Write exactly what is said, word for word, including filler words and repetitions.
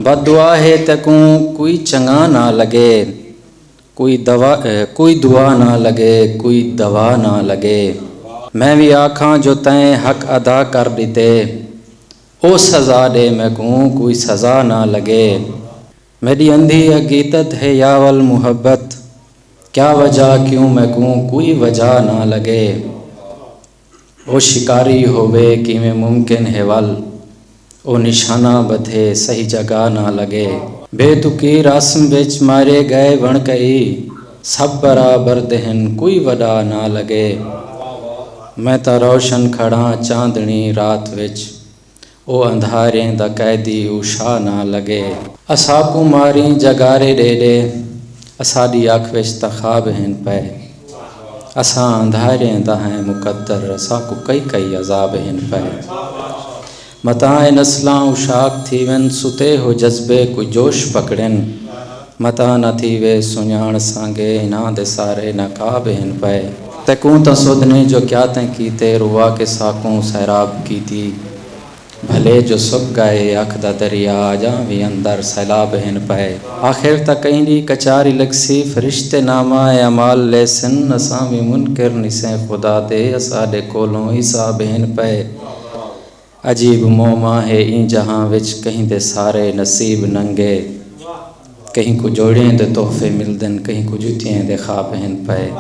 بد دعا ہے تیکوں کوئی چنگا نہ لگے، کوئی دوا، اے، کوئی دعا نہ لگے، کوئی دوا نہ لگے۔ میں وی آکھاں جو تیں حق ادا کر ݙتے، او سزا ݙے میکوں کوئی سزا نہ لگے۔ میݙی اندھی حقیقت ہے یا ول محبت، کیا وجہ کیوں میکوں کوئی وجہ نہ لگے۔ او شکاری ہووے کیویں ممکن ہے ول، او نشانہ ٻدھے صحیح جگہ نہ لڳے۔ بے تکی رسم وچ مارے ڳئے وݨ کئی، سب برابر دے ہن کوئی وݙا نہ لڳے۔ میں تاں روشن کھڑاں چاندݨی رات وچ، او اندھاریں دا قیدی اوشا نہ لڳے۔ اساکوں ماریں جڳارے ݙے ݙے، اساݙی اکھ وچ تاں خواب ہن پئے۔ اساں اندھاریں دا ہیں مقدر، اساکوں کئی کئی عذاب ہن پئے۔ متاں اے نسلاں اوشاک تھیون، ستے ہو جذبے کوئی جوش پکڑن۔ متاں نہ تھیوے سنڄاݨ سانگے، انہاں دے سارے نقاب ہن پئے۔ تیکوں تاں سدھ نئیں جو کیا تیں کیتے، روا کے ساکوں سیراب کیتی۔ بھلے جو سک ڳئے اکھ دا دریا، اڄاں وی اندر سیلاب ہن پئے۔ آخر تاں کہیں ݙینہہ کچاری لڳسی، فرشتے نامہ اعمال لیسن، اساں وی منکر نسیں خدا دے، اساݙے کولوں حساب ہن پئے۔ عجیب معمہ ہے ایں جہاں وچ، کہیں دے سارے نصیب ننگے۔ کہیں کوں جوڑیاں دے تحفے ملدن، کہیں کوں جتیاں دے خواب ہن پئے۔